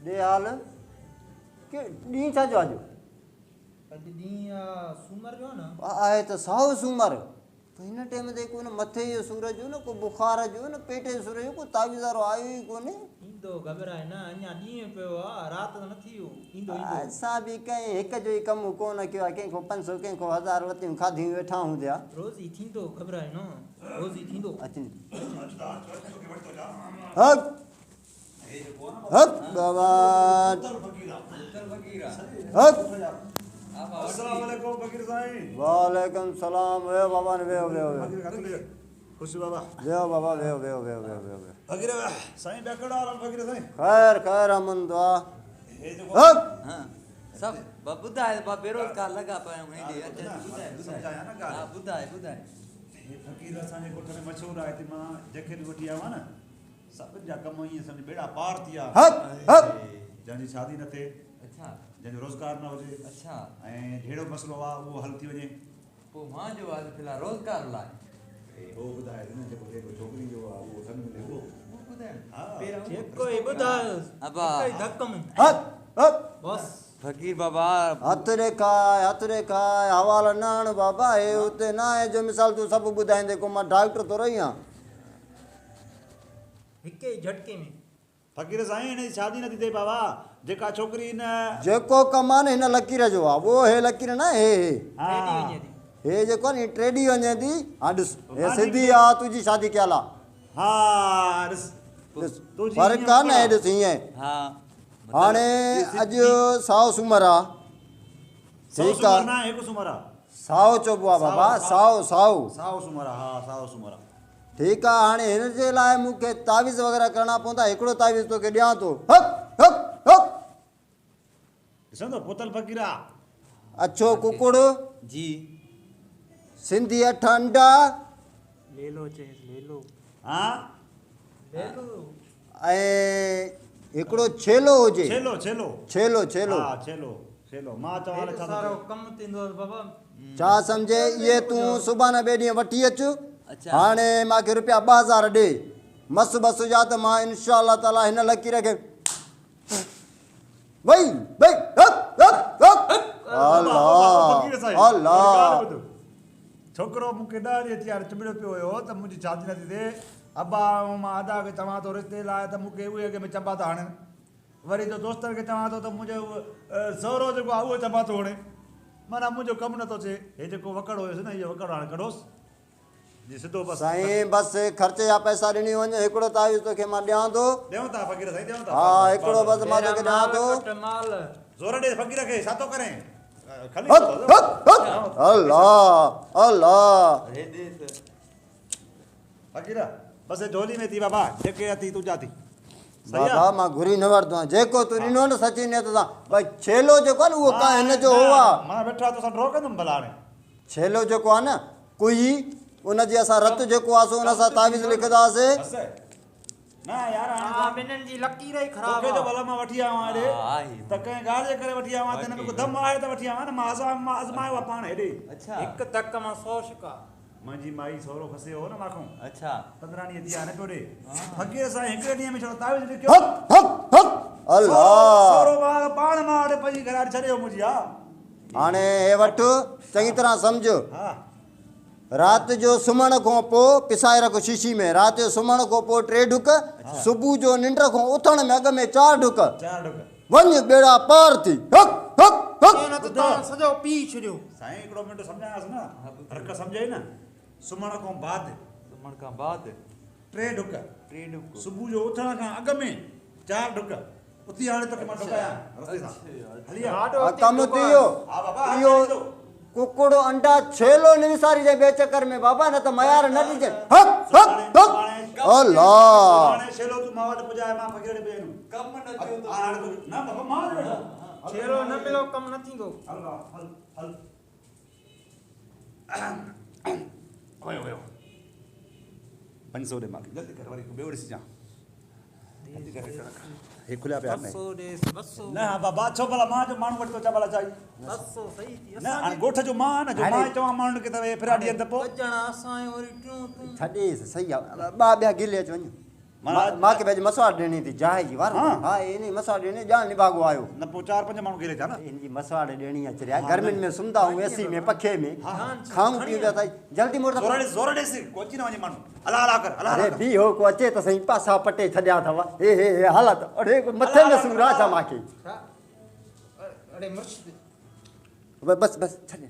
ڏي حال. ڪي ڏينهن ڇا جو آ اڄ؟ اڄ ڏينهن آ سومر جو آ نه. آهي ته سائو سومر. پر هن ٽيم تي ڪو نه مٿي جو سور جو نه ڪو بخار جو نه پيٽ جي سور جو ڪو تعويذ وارو آيو ئي ڪونهي. ايندو گهٻرائي نه اڃا ڏينهن پيو آ رات ته نه ٿي ويو ايندو ايندو. اسان به ڪنهن هڪ جو ئي ڪم ڪونه ڪيو آ ڪنهن کان 500 ڪنهن کان 1000 وتيون کاڌيون ويٺا هونديا. روزي ٿيندو گهٻرائي نه روزي ٿيندو. اچن هڪ هڪ بابا هڪ. السلام عليڪم فقير سائين. وعليڪم السلام ويهو بابا ويهو ويهو ويهو. خوش بابا. ويهو بابا ويهو ويهو ويهو ويهو ويهو. فقير سائين ٻيا ڪهڙا حال آهن فقير سائين. خير خير امن دعا. هڪ. سڀ ٻڌاء با بيروزگار لڳا پيا آهيون هيڏي اچ اچ ٻڌاء ٻڌاء ها ٻڌاء ٻڌاء. هي فقير اسان جي ڳوٺ ۾ مشهور آهي هتي مان جنهن کي به وٺي آيو آهيان نه سڀن جا ڪم ائين سمجهه ٻيڙا پار ٿي ويا. هڪ هڪ. جنهن جي شادي نه ٿئي. اڇا. جنهن جو روزگار نه هجي. اڇا. ۽ جهڙو مسئلو آ اهو حل ٿي وڃي. پوء مان جو آ في الحال روزگار لاء. هو ٻڌائي نه جيڪو جيڪو ڇوڪري جو آ اهو سن ملي اهو. اهو ٻڌائي. ها. جيڪو ئي ٻڌايوس. ابا. هڪ ئي ڌڪ ۾. هڪ هڪ. بس. فقير بابا. هٿ ڏيکاء هٿ ڏيکاء حوالا نه هڻ بابا هي اتي نه آهي جو مثال تون سڀ ٻڌائيندين ڪو مان ڊاڪٽر ٿورو ئي آهيان. هڪ ئي جهٽڪي ۾. فقير سائين هن جي شادي نٿي ٿئي بابا جيڪا ڇوڪري هن. جيڪو ڪم آ نه هن لڪير جو آ اهو هي لڪير نه هي هي. ٽيڏي وڃي ٿي. هي جيڪو آ نه هي ٽيڏي وڃي ٿي ها ڏس هي سڌي آ تنهنجي شادي ڪيل آ. ها ڏس. ڏس فرق آ نه هي ڏس هيئن. ها هاڻي اڄ سائو سومر آ. سائو سومر نه هڪ سومر آ. سائو چئبو آ بابا سائو سائو. سائو سومر آ ها سائو سومر آ. ٺيڪ آ هاڻي هن جي لاء مون کي تعويذ وغيره ڪرڻا پوندا هڪڙو تعويذ توکي ڏيان ٿو هڪ هڪ هڪ. ڏسان ٿو پوتل فقير آ. اڇو ڪڪڙ. جي. سنڌي اٺ انڊا. ليلو چئيس ليلو. ها. ليلو. ۽ هڪڙو ڇيلو هجي. ڇيلو ڇيلو. ڇيلو ڇيلو. ها ڇيلو ڇيلو مان چوان ته ڇا ٿو سارو ڪم ٿيندو آهي بابا. ڇا سمجهي اهي تون سڀاڻي ٻئي ڏينهن وٺي اچ. هاڻي مان کي روپيا 2000 ڏي. مس بس جا ته مان انشاء الله تعالي هن لڪير کي وئي وئي هڪ هڪ هڪ الله الله. ڇوڪرو مون کي ڏهه ڏينهن ٿيا آهن چنبڙيو پيو هيو ته منهنجي شادي نٿي ٿئي. ابا آئون مان ادا کي چوان ٿو رشتي لاء ته مون کي اهي اڳ ۾ چنبا ٿا هڻن. وري جو دوستن کي چوان ٿو ته منهنجو سهرو جيڪو آهي اهو چنبا ٿو هڻي. معنيٰ منهنجو ڪم نٿو ٿئي. هي جيڪو وڪڙ هيس نه اهو وڪڙ هاڻي ڪڍوس. جي سڌو بس. سائين بس خرچ جا پئسا ڏني وڃ هڪڙو تعويذ توکي مان ڏيان ٿو. ڏيون ٿا فقير سائين ڏيون ٿا. ها هڪڙو بس مان توکي ڏيان ٿو. مال. زور ڏي فقير کي ڇا ٿو ڪرين. هڪ هڪ هڪ الله الله. فقير بس جهولي ۾ ٿي بابا جيڪي اٿي تنهنجا ٿي. بابا مان گهري نه ورتو آهيان جيڪو تون ڏنو نه سچي نيت سان ڀئي ڇيلو جيڪو آهي نه اهو ڪا هن جو هو آ. مان ويٺو آهيان توسان ڊرو ڪندم ڀلا هاڻي. ڇيلو جيڪو آهي نه ڪوئي ان جي اسان رت جيڪو آهي سو ان سان تعويذ لکنداسي. نه يار هاڻي ها ٻنهن جي لڪير ئي خراب توکي آ. جو ڀلا مان وٺي آيو آهيان هيڏي ته ڪنهن ڳالهه جي ڪري وٺي آيو آهيان ته هن ۾ ڪو دم آهي ته وٺي آيو آهيان نه مان آزمايو آهي پاڻ هيڏي. هڪ ڌڪ مان سو شڪار. منهنجي مائي سهرو کسيو هو نه ماکون. اڇا. 15 ڏينهن ٿي ويا نه پيو ڏي. فقير سائين هڪڙي ڏينهن ۾ ڇڙو تعويذ لکيو. هڪ هڪ هڪ الله. سهرو ٻار پاڻ مان وٽ پنهنجي گهراڙي ڇڏي ويو منهنجي ها. هاڻي هي وٺ چڱي طرح سمجهه. ها. رات جو سمهڻ کان پوء پسائي رک شيشي ۾. رات جو سمهڻ کان پوء 3 ڍڪ، صبح جو ننڊ کان اٿڻ ۾ اڳ ۾ 4 ڍڪ. 4 ڍڪ. وڃ ٻيڙا پار ٿي. هڪ هڪ هڪ. نه ته توهان سڄو پي ڇڏيو. سائين هڪڙو منٽ سمجهايانس نه. رڪ سمجهئي نه. سمهڻ کان بعد. سمهڻ کان بعد. 3 ڍڪ. 3 ڍڪ. صبح جو اٿڻ کان اڳ ۾ 4 ڍڪ. اٿي هاڻي توکي مان ڍڪايان رستي سان. هلي آ. ها ڪم ٿي ويو. ها بابا اهو ڪڪڙ انڊا ڇيلو نه وساريجانء ٻئي چڪر ۾ بابا نه ته ميار نه ڏجانء. هڪ هڪ هڪ. الله. سڀاڻي ڇيلو تون مان وٽ پڄائي مان فقير ڏي پڄائيندم. ڪم نه ٿيو ته هاڻي توکي نه بابا مان وٽ ويٺو. ڇيلو نه مليو ڪم نه ٿيندو. هل بابا هل هل. ويو ويو. 500 ڏي مان کي جلدي ڪر وري ٻيو ڏسجان. هي کليا پيا آهن نه ها بابا ڇو ڀلا مان جو ماڻهو وٺي ٿو اچان ڀلا ڇا 200 صحيح ٿي نه هاڻي ڳوٺ جو مان نه جو مان چوان ماڻهن کي ته هي ڦرا ڏين ته پوء ٻه ڄڻا اسان آهيون وري ٽيون تون ڇڏيس صحيح آ ٻه ٻيا گهلي اچ وڃ. معنيٰ مان کي به اڄ مسواڙ ڏيڻي ٿي جاء جي وارو ها. ها ان جي مسواڙ ڏيڻي ڄاڻ نڀاڳو آيو. نه پوء چار پنج ماڻهو گهري ٿا نه. ان جي مسواڙ ڏيڻي آ چريا گرمين ۾ سمهندا آهيون اي سي ۾ پکي ۾ کائون پيون پيا ٿا جلدي موٽ ته زور ڏيس زور ڏيس ڪو اچي نه وڃي ماڻهو الا الا ڪر الا اڙي الا ڪر. بيهو ڪو اچي ته سهي پاسا پٽي ڇڏيا اٿو هي هي هي حالت اڙي مٿي ۾ سور آ ڇا مان کي. ڇا اڙي مرشد. بس بس ڇڏ.